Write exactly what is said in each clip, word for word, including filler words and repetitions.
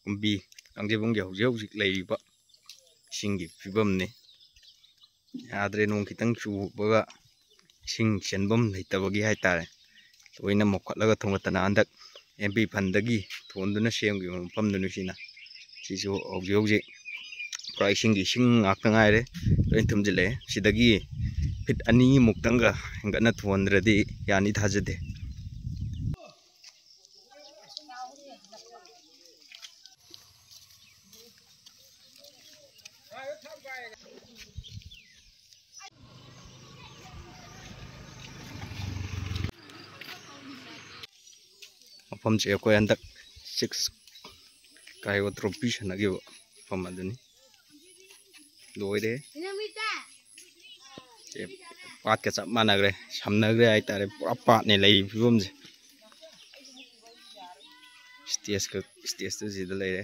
ꯀꯨꯝꯕꯤ ꯀꯥꯡꯖꯩꯕꯨꯡꯒꯤ ꯍꯧꯖꯤꯛ ꯍꯧꯖꯤꯛ ꯂꯩꯔꯤꯕ ꯏꯁꯤꯡꯒꯤ ꯐꯤꯕꯝꯅꯤ꯫ ꯌꯥꯗ꯭ꯔꯦ, ꯅꯣꯡ ꯈꯤꯇꯪ ꯆꯨꯕꯒ ꯏꯁꯤꯡ ꯆꯦꯟꯐꯝ ꯂꯩꯇꯕꯒꯤ ꯍꯥꯏꯇꯥꯔꯦ꯫ ꯂꯣꯏꯅ ꯃꯣꯠꯈꯠꯂꯒ ꯊꯣꯡꯒꯠꯇꯅ ꯍꯟꯗꯛ ꯑꯦꯝ ꯄꯤ ꯐꯟꯗꯒꯤ ꯊꯣꯟꯗꯨꯅ ꯁꯦꯝꯈꯤꯕ ꯃꯐꯝꯗꯨꯅꯤ ꯁꯤꯅ꯫ ꯁꯤꯁꯨ ꯍꯧꯖꯤꯛ ꯍꯧꯖꯤꯛ ꯄꯨꯔꯥ ꯏꯁꯤꯡꯒꯤ ꯏꯁꯤꯡ ꯉꯥꯛꯇ ꯉꯥꯏꯔꯦ꯫ ꯂꯣꯏ ꯊꯨꯝꯖꯤꯜꯂꯛꯑꯦ꯫ ꯁꯤꯗꯒꯤ ꯐꯤꯠ ꯑꯅꯤꯃꯨꯛꯇꯪꯒ ꯍꯦꯟꯒꯠꯅ ꯊꯣꯟꯗ꯭ꯔꯗꯤ ꯌꯥꯅꯤ ꯊꯥꯖꯗꯦ꯫ ꯃꯐꯝꯁꯦ ꯑꯩꯈꯣꯏ ꯍꯟꯗꯛ ꯁꯤꯛꯁ ꯀꯥꯏꯋꯣ ꯇ꯭ꯔꯣꯐꯤ ꯁꯥꯟꯅꯈꯤꯕ ꯃꯐꯝ ꯑꯗꯨꯅꯤ꯫ ꯂꯣꯏꯔꯦ꯫ ꯁꯦ ꯄꯥꯠꯀ ꯆꯞ ꯃꯥꯟꯅꯈ꯭ꯔꯦ, ꯁꯝꯅꯈ꯭ꯔꯦ ꯍꯥꯏꯇꯥꯔꯦ꯫ ꯄꯨꯔꯥ ꯄꯥꯠꯅꯦ ꯂꯩꯔꯤꯕ ꯐꯤꯕꯝꯁꯦ꯫ ꯁ꯭ꯇꯦꯖꯀ, ꯁ꯭ꯇꯦꯖꯇꯨ ꯁꯤꯗ ꯂꯩꯔꯦ꯫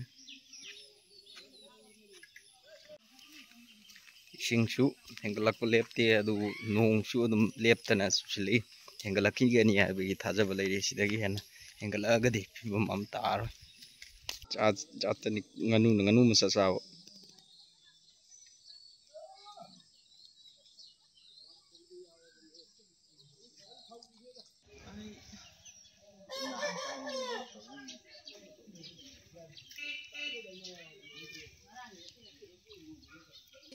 ꯏꯁꯤꯡꯁꯨ ꯍꯦꯟꯒꯠꯂꯛꯄ ꯂꯦꯞꯇꯦ, ꯑꯗꯨꯕꯨ ꯅꯣꯡꯁꯨ ꯑꯗꯨꯝ ꯂꯦꯞꯇꯅ ꯆꯨꯁꯤꯜꯂꯛꯏ꯫ ꯍꯦꯟꯒꯠꯂꯛꯈꯤꯒꯅꯤ ꯍꯥꯏꯕꯒꯤ ꯊꯥꯖꯕ ꯂꯩꯔꯤ꯫ ꯁꯤꯗꯒꯤ ꯍꯦꯟꯅ ꯍꯦꯟꯒꯠꯂꯛꯑꯒꯗꯤ ꯐꯤꯕꯝ ꯑꯃ ꯇꯥꯔꯣꯏ꯫ ꯖꯥꯠ ꯖꯥꯠꯇꯅꯤ ꯉꯥꯅꯨꯅ ꯉꯥꯅꯨ ꯃꯆꯥ ꯆꯥꯕ꯫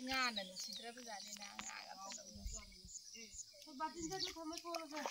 ꯉꯥꯅ ꯅꯨꯡꯁꯤꯗ꯭ꯔꯕꯖꯥꯠꯅꯤ, ꯅꯥ ꯉꯥꯒ ꯑꯝꯇ ꯂꯧꯅꯁꯤ꯫ ꯕꯥꯇꯤꯟꯗ ꯑꯗꯨ ꯊꯝꯃ ꯊꯣꯛꯂꯁꯦ꯫